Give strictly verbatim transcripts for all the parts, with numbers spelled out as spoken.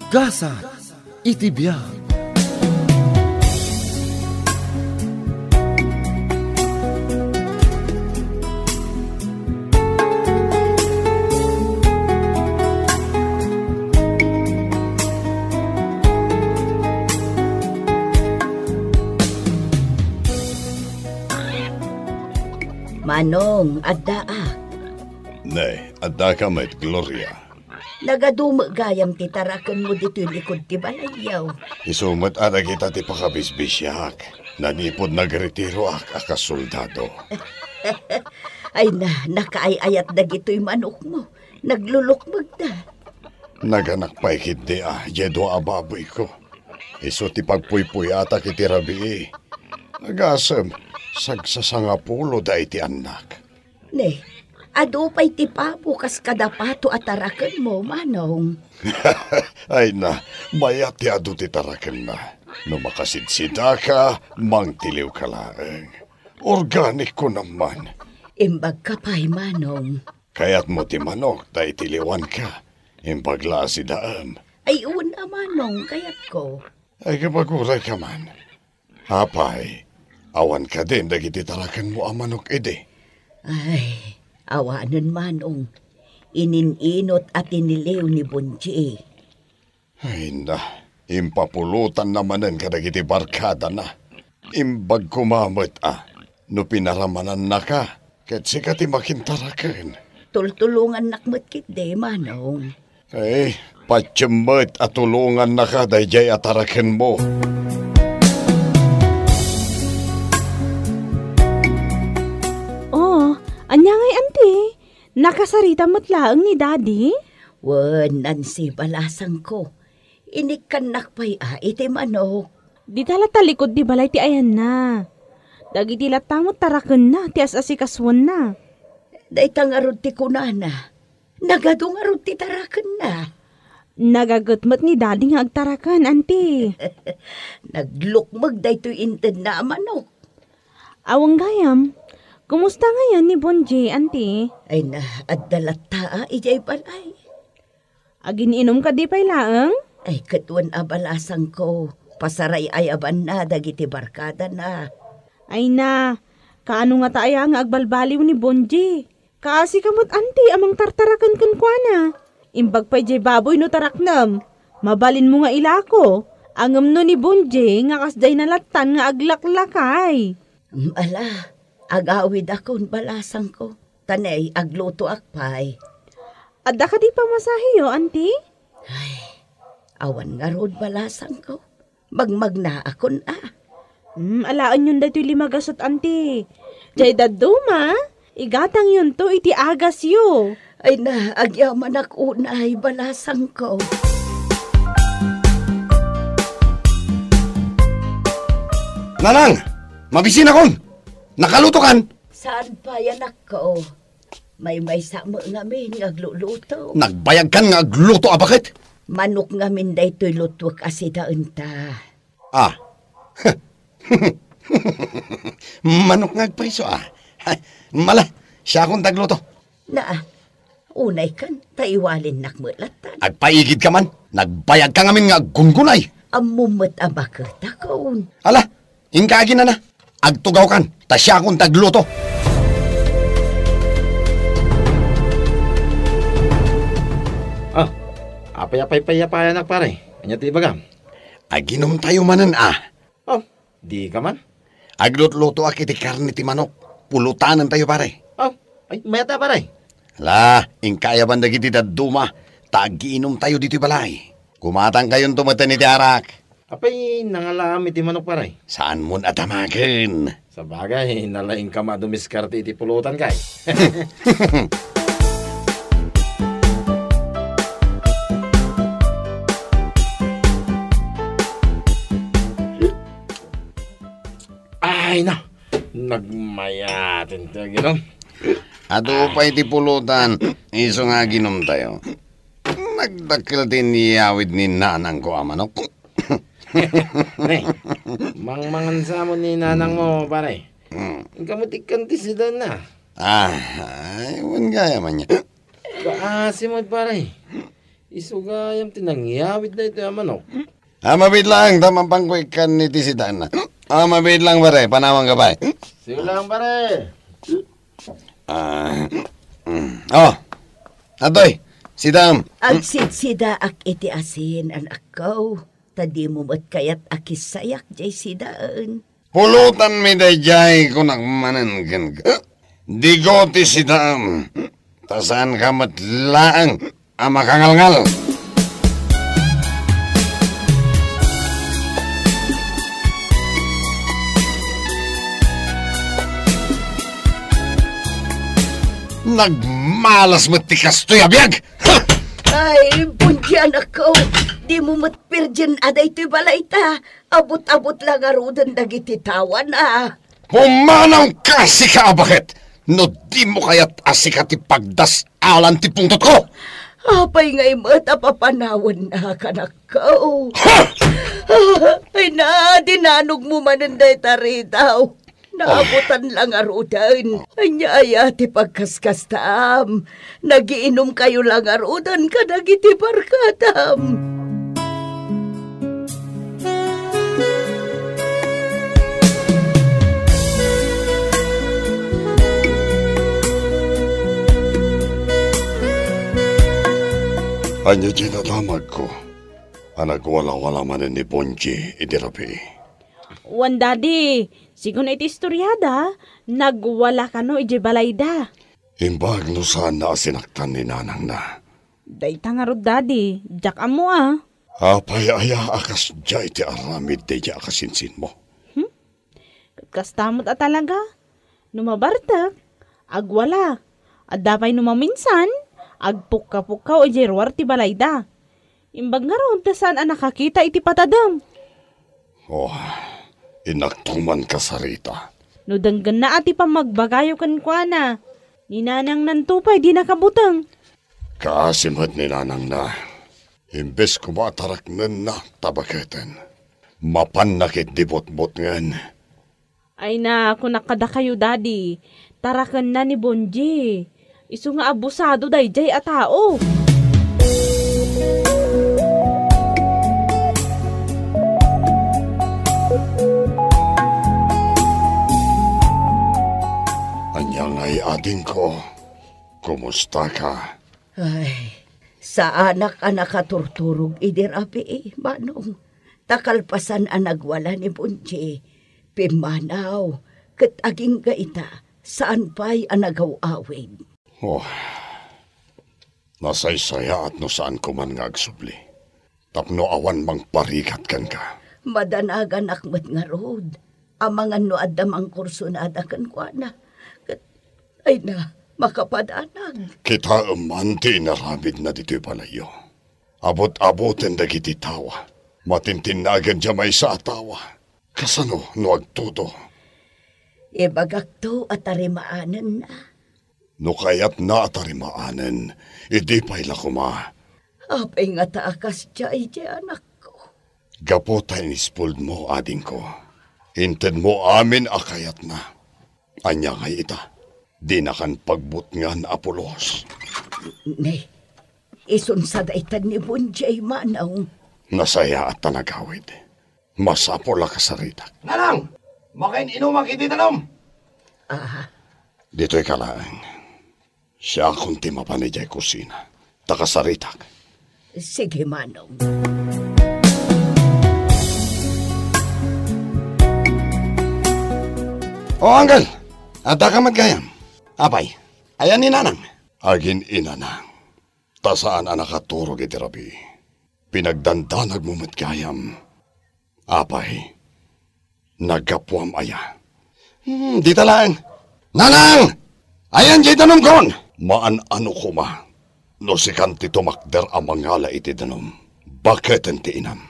Gasat iti biag. Manong, addaak. Ne, addaka met, Gloria. Nagadu met gayam ti tarakenmo ditoy likud ti balayyo. Isu met a dagita ti pakabisbisiak. Nanipud nagretiroak a kasoldado. Ay na, nakaay-ayat dagitoy manokmo. Naglulukmegda. Naganak pay ketdi a, diay dua a baboyko. Isu ti pagpuypuyatak iti rabii. Agasem, sagsasangapulo da iti annak. Ne, adu pay ti babo kas kada pato a tarakenmo, Manong. Ay na, mayat ti adu ti tarakenna. No makasidsidaka, mangtiliwka laeng. Organik ko naman. Imbagka pay, Manong. Kayatmo ti manok, ta itiliwanka. Imbag la a sidaem. Ay, una, Manong, kayatko. Ay, kapaguray ka man. Apay, awan kadin dagiti tarakenmo a manok idi? Ay, awanen, Manong. Inin-inot a tiniliw ni Bonji. Ay na, impapulotanna manen kadagiti barkadana. Imbag koma met a, no pinaramanannaka, ket sika ti makintaraken. Tultulongannak met ketdi, Manong. Eh, patiem met a tulongannaka daydiay a tarakenmo. Oh, ania ngay, Auntie? Nakasarita met laeng ni Daddy? Wen, Nancy, balasangko. Inikkannak pay a iti manok. Dita latta likud ti balay ti ayanna. Dagiti latta met tarakenna ti as-asikasuenna. Dayta ngarud ti kunana. Nagadu ngarud ti tarakenna. Nagaget met ni Daddy nga agtaraken, Auntie. Naglukmeg daytoy intedna a manok. Awan gayam, kumusta ngayen ni Bonji, Auntie? Ay na, adda latta a idiay balay. Agin-inom kadi pay laeng? Ay, ket wen a balasangko, pasaray-ayabanna dagiti barkadana. Ay na, kaano ngata aya nga agbalbaliw ni Bonji? Kaasika met, Auntie, a mangtartaraken kenkuana. Imbag pay diay baboy no taraknem. Mabalinmo nga ilako. Ngem no ni Bonji nga kasdiay nalattan nga aglaklakay. Mm, ala, agawidakon, balasangko. Ta ne, aglutoak pay. Adda kadi pamasaheyo, Auntie? Ay, awan ngarud, balasangko. Magmagnaakon a. Hmm, alaenyon daytoy lima gasut, Auntie. Diay dadduma, igatangyonto iti agasyo. Ay na, agyamanak unay, balasangko. Nanang! Mabisinakon! Nakalutokan! Saan pay, anakko? Maymaysa met ngamin nga agluluto. Nagbayagkan nga agluto a baket? Manok ngamin daytoy lutuek a sidaenta. Ah. Manok nga agpayso, ah. Mala, siakon ti agluto. Naa, unay kan, ta iwalinnak met lattan. Agpaigidka man, nagbayagka ngamin nga aggungunay. Ammom met a baketakon. Ala, inka aginana. Agtugawkan, ta siakon ti agluto. Ah, apay a paypayapayanak, pare? Ania ti ibagam? Aginumtayo manen, a. Oh, dika man? Aglutlutoak iti karne ti manok. Pulotanentayo, pare. Oh, ay, mayat a, pare. Ala, inka ayaban dagiti dadduma, ta agiinumtayo ditoy balay. Kumatangkayonto metten iti arak. Apay, nangalaam iti manok, pare? Saanmon a damagen. Sabagay, nalaingka a dumiskarte iti pulotan, kay. Ay, na. Nagmayaten ti aginom. Adu pay ti pulotan, isu nga aginumtayo. Nagdakkel ti inyawid ni nanangko a manok. Ne, mangmangan sa mo ni nanang mo, pare. Mm. Inka met ikkan ti sidaenna. Ah, ay, wen gayam ania. Kaasi met, pare. Isu gayam ti nangyawid daytoy a manok. Ah, mabiit lang, ta mapanko ikkan iti sidaanna. Ah, mabiit lang, pare, panawanka pay. Sige lang, pare. Ah, mm. Oh, atoy, sidaam. Agsitsidaak iti asin, anakko, ta dimo met kayat a kissayak jay sidaan. Pulotanmi dayjay, kunak manen kenka. Digo ti sidaam, ta saanka met laeng a makangalngal. Nagmalas met ti kastoy a biag! Ha! Ay, Bonji, anakko, dimo met pirien a daytoy balayta. Abut-abut la ngaruden dagiti tawana. Pumanawka, sika a baket! No dimo kayat a sika ti pagdas-alan ti pungtotko! Apay ngay met a papanawannak, anakko? Ha! Ay na, dinanogmo manen dayta ridaw. Naabutan la ngaruden. Ania aya ti pagkaskastam? Nagiinumkayo la ngaruden kadagiti barkadam. Ania ti nadamagko a nagwalawala manen ni Bonji idi rabii? Wen, Daddy, sigun iti istoriada, nagwala kano idiay balayda. Imbag no saanna a sinaktan ni nanangna. Dayta ngarud, Daddy, diak ammo a. Apay aya a kasdiay ti aramid daydi a kasinsinmo? Hmm? Ket kasta met a talaga. No mabartek, agwala. Adda pay no maminsan, agpukka-pukkaw idiay ruar ti balayda. Imbag ngarud ta saan a nakakita iti patadem. Oh, innakto man kasarita. No denggenna a ti pammagbagayo kenkuana, ni nanangnanto pay dinaka buteng. Kaasi met ni nanangna. Imbes koma a taraknenna ta baketen, mapanna ketdi butbutngen. Ay na, kunak kadakayo, Daddy, tarakenna ni Bonji. Isu nga abusado daydiay a tao. Ania ngay, adingko? Kumustaka? Ay, saanak a nakaturturog idi rabii, Manong. Ta kalpasan a nagwala ni Bonji, pimmanaw, ket agingga ita, saan pay a nagaw-awid. Oh, nasaysayaat no saan koman nga agsubli, tapno awan mangparigat kenka. Madanaganak met ngarud, amangan no adda mangkursunada kenkuana. Ket, ay na, makapadanag. Kitaem man ti inaramidna ditoy balayyo. Abut-abuten dagiti tawa. Matintinnagen diay maysa a tawa. Kasano no agtudo? Ibagakto a tarimaanenna. No kayatna a tarimaanen, idi pay la koma. Apay ngata a kasdiay, anakko? Gapu ta inispuldmo, adingko. Intedmo amin a kayatna. Ania ngay ita? Dinakan pagbutngan a pulos. Ne, isun sa dayta ni Bonji, Manong. Nasayaat ta nagawid. Masapul a kasaritak. Nanang! Makain-inumak iti danum! Ah. Ditoyka laeng. Siakon ti mapan idiay kusina. Ta kasaritak. Sige, Manong. O, Uncle! Addaka met gayam? Apay, ayan ni Nanang? Agin-inana, ta saan a nakaturog iti rabii. Pinagdandanagmo met gayam. Apay, naggapuam aya? Hmm, dita laeng. Nanang! Ayan diay danumkon! Maan-ano koma no sikan ti tumakder a mangala iti danum. Baketen ti inam.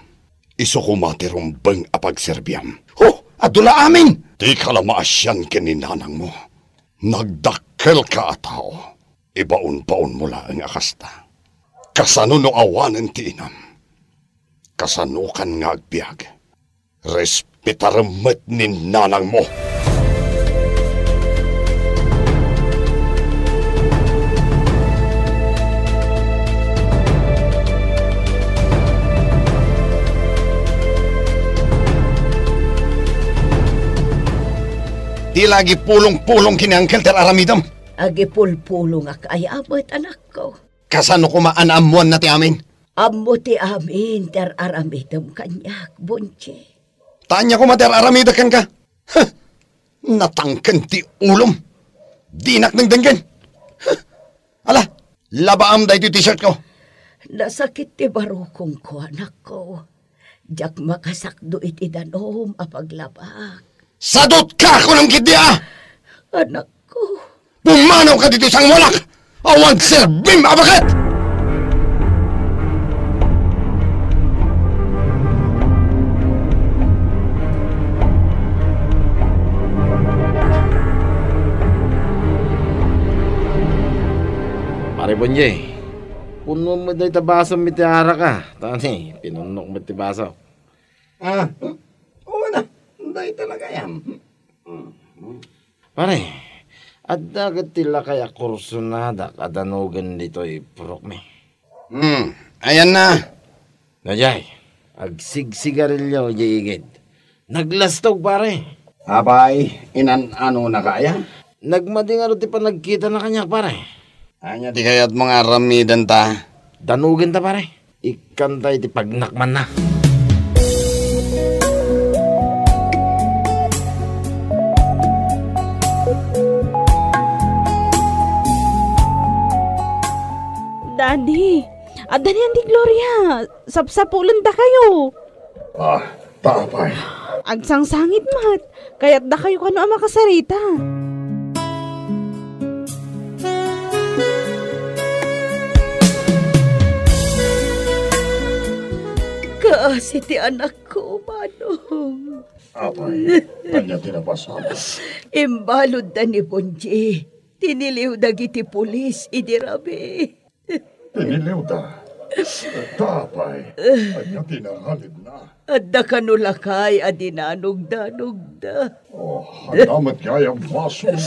Isu koma ti rumbeng a pagserbiam. Ho! Adu la amin! Dika la maasian ken ni nanangmo. Nagdakkelka a tao. Ibaonbaonmo laeng a kasta. Kasano no awanen ti inam? Kasanokan nga agbiag? Respetarem met ni nanangmo. Ila agipulong-pulong ken ni Uncle ti ar-aramidem. Agipulpulongak aya met, anakko? Kasano koma a naammoanna ti amin? Ammo ti amin ti ar-aramidem kaniak, Bonji. Ta ania koma ti ar-aramidek kenka? Huh! Natangken ti ulom. Dinak dengdenggen. Huh! Ala, labaam daytoy t-shirt ko. Nasakit ti barukongko, anakko. Diak makasakdo iti danum a paglabak. Sadutka, kunam ketdi a! Anakko. Pumanawka ditoy sangmulak! Awan serbim a baket! Pare Bonye, puno met dayta basom iti arak a. Tani, pinunnok met ti baso. Ah, oo na. Dayta la gayam. Pare, adda ket ti lakay a kursonadak a danugen ditoy purokmi. Hmm, ayanna. Daydiay, agsigsigarilio idiay igid. Naglastog, pare. Apay, inan-anonaka aya? Nagmadi ngarud ti panagkitana kaniak, pare. Ania ti kayatmo nga aramidenta? Danugenta, pare. Ikkanta iti pagnakmanna. Daddy, adda ni Auntie Gloria. Sapsapulendakayo. Ah, ta apay? Agsangsangit met. Kayatdakayo kano a makasarita. Kaasi ti anakko, Manong. Apay, ania ti napasamak? Imbaludda ni Bonji. Tiniliw dagiti pulis idi rabii. Tiniliwda? Ta apay, ania ti nangalidna? Adda kano lakay a dinanugdanugda. Oh, ania met gayam basol?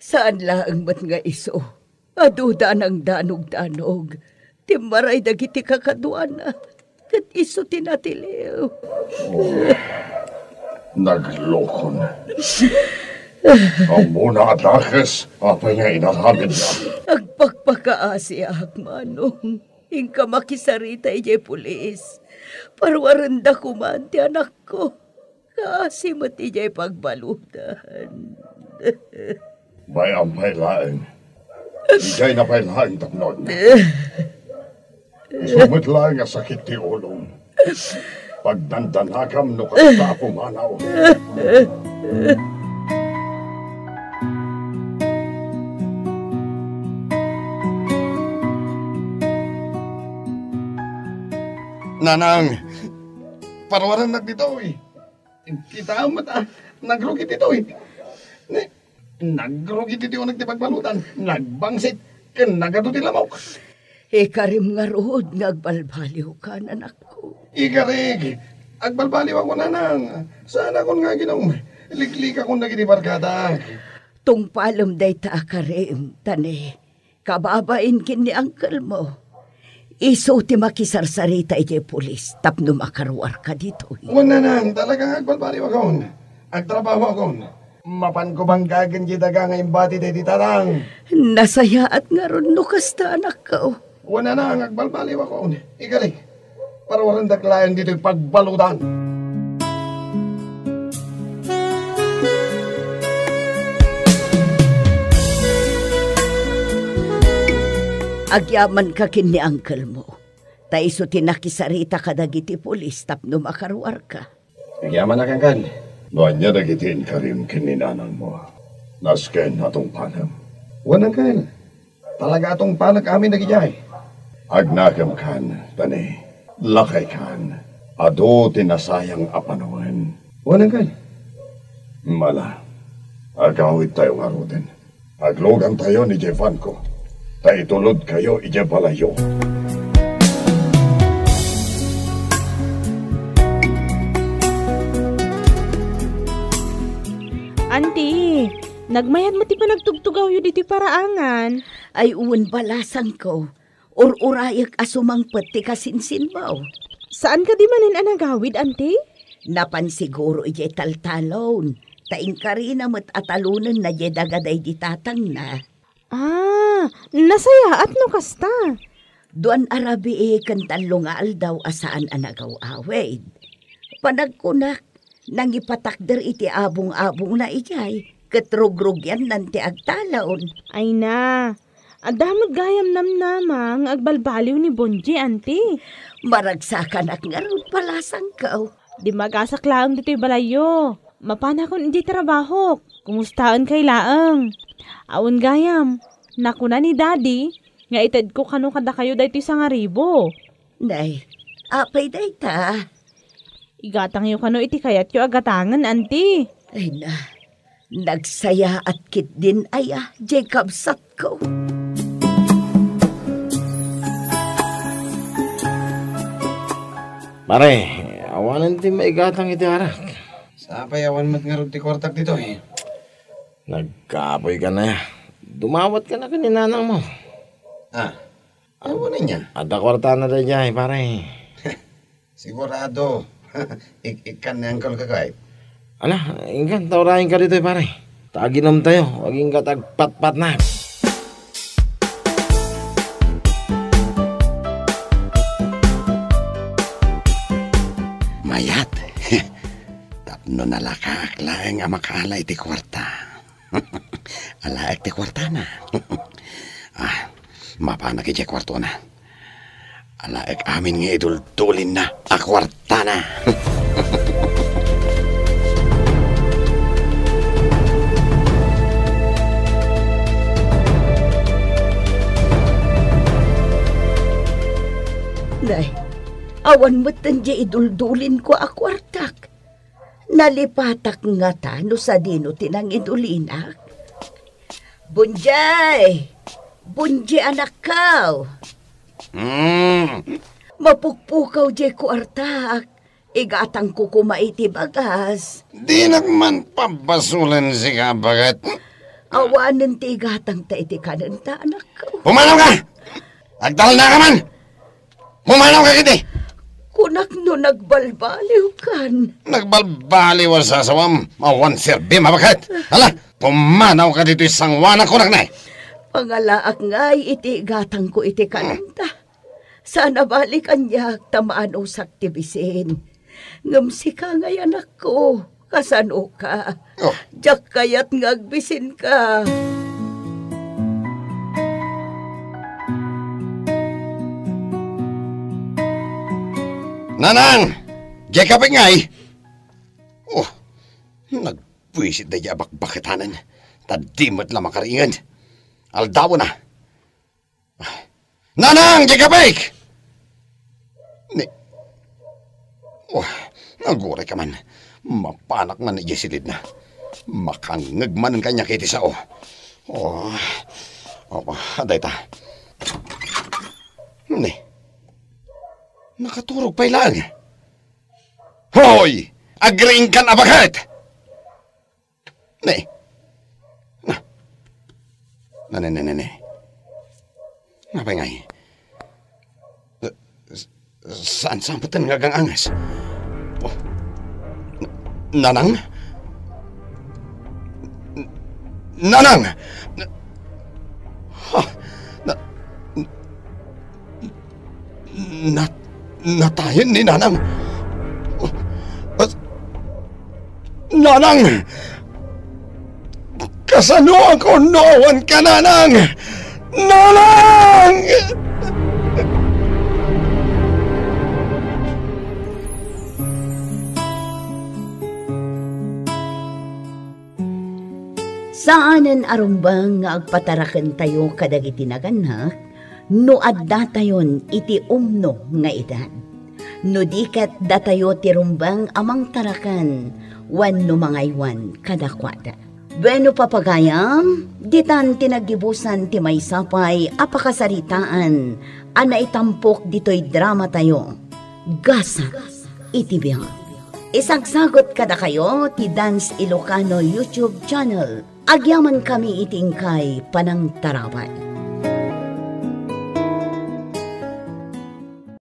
Saan laeng met nga isu. Aduda a nangdanugdanug. Timmaray dagiti kakaduana. Ket isu ti natiliw. Oh, naglokon. Ammona a dakes, apay nga inaramidna? Agpakpakaasiak, Manong. Inka makisarita idiay pulis. Paruarenda koman ti anakko. Kaasi met idiay pagbaludan. Mayam pay laeng. Idiay na pay laeng tapnod. Isu met laeng a sakit ti ulom. Pagdandanagam no kasta a pumanaw. Nanang, paruarennak ditoy. Kitaem met a, nagrugi ditoy. Ni, nagrugi ditoy uneg ti pagbaludan, nagbangsit, ken nagadu ti lamok. Ikarim ngarud nga agbalbaliwkan, anakko. Ikarik, agbalbaliwakon, nanang. Saanakon nga aginom. Liklikakon dagiti barkadak. Tungpalem dayta a karim, ta ne, kababain ken ni uncle mo. Isu ti makisarsarita idiay pulis tapno makaruarka ditoy. Wen, nanang, talaga nga agbalbaliwakon. Agtrabahoakon. Mapanko banggagen diay daga nga imbati daydi tatang. Nasayaat ngarud no kasta, anakko. Wen, nanang, agbalbaliwakon. Ikari, paruarendak laeng ditoy pagbaludan. Agyamanka ken ni uncle mo. Ta isu ti nakisarita kadagiti pulis tapno makaruarka. Agyamanak, uncle. No ania dagiti inkarim ken ni nanangmo, nasken a tungpalem. Wen, uncle. Talaga a tungpalek amin dagidiay. Agnakemkan, ta ne, lakaykan. Adu ti nasayang a panawen. Wen, uncle. Mala, agawidtayo ngaruden. Aglugantayon idiay vanko, ta itulodkayo idiay balayyo. Auntie, nagmayat met ti panagtugtugawyo ditoy paraangan. Ay, wen, balasangko. Ur-urayek a sumangpet ti kasinsinmo. Saan kadi manen a nagawid, Auntie? Napan siguro idiay taltalon. ta inkarina met a talonenna diay daga daydi tatangna. Ah, nasayaat no kasta. Duan a rabii ken tallo nga aldaw a saan a nagaw-awid. Panagkunak, nangipatakder iti abong-abongna idiay, ket rugrugyannan ti agtalon. Ay na, adda met gayam namnama nga agbalbaliw ni Bonji, anti. Maragsakanak ngarud, palasangko. Di magasak laeng ditoy balayyo. Mapanakon idiay trabahok. Kumustaen kay laeng? Awan gayam. Nakuna ni Daddy nga itedko kano kadakayo daytoy sangaribu. Nay, apay dayta? Igatangyo kano iti kayatyo a gatangen, anti. Ay na, nagsayaat ketdin aya, diay kabsatko. Pare, awanen ti maigatang iti arak. Sapay awan met ngarud ti kuartak ditoy. Nagkapoy ka na. Dumawat ka na ken ni nanang mo. Ah, awan niya. Adda kuartana daydiay, pare. Sigurado. Ik-, ikkan ni Uncle Kakay. Ala, inkan, taurayen ka ditoy, pare. Ta aginom tayo, agingga ti agpatpatnak. Mayat. Tapno nalakaak laeng a makaala iti kuarta. Alaek ti kuartana. Ah, mapanak idiay kuartona. Alaek amin nga iduldulinna a kuartana. Nay, awan metten diay iduldulinko a kuartak. Nalipatak ngata no sadino ti nangidulinak? Bonjay! Bonjay, anakko! Mm. Mapukpukaw diay kuartak. Igatangko koma iti bagas. Dinak man pabasolen sika, baket. Awanen ti igatangta iti kanenta, anakko. Pumanaw ka! Agtalna ka man! Pumanaw ka kadi! Kunak no nagbalbaliw kan. Nagbalbaliw a sasawam, awan serbi, mabaket. Hala, pumanaw ka ditoy sanguanak, kunak na. Pangalaak ngay iti igatangko iti kanenta. Saan a bali kaniak ta maanusak ti bisin. Ngem sika ngay, anakko, kasanoka? Oh. Diak kayat nga agbisinka. Nanang! Diay kapek ngay? Oh, nagbuisit daydiay a bakbaketanen, ta di met la makaringed. Aldawna. Nanang, diay kapek! Ni, oh, naguray ka man. Mapanak man idiay silidna. Makangngeg manen kaniak iti sao. Oh, oh, dayta. Ni, nakaturog pay laeng. Hoy! Agriingkan a baket! Ne. Na. Na, ne, ne, ne, ne. Apay ngay? S-, s-, saan, saan peten nga agang-anges? Oh. N-, Nanang? N-, Nanang! N-, ha? Na, n-, Nat-, natayen ni Nanang. Nanang! Kasanoak no awan ka, Nanang? Nanang! Saanen a rumbeng nga agpatarakentayo kadagiti nagannak no addatayon iti umno nga edad. No di ket datayo ti rumbeng a mangtaraken wenno mangaywan kadakuada. Bueno, papagayam, ditan ti naggibusan ti maysa pay a pakasaritaan a naitampok ditoy dramatayo, Gasat iti Biag. Isagsagut kadakayo ti Dance Ilocano YouTube channel. Agyamankami iti inkay panangtarabay.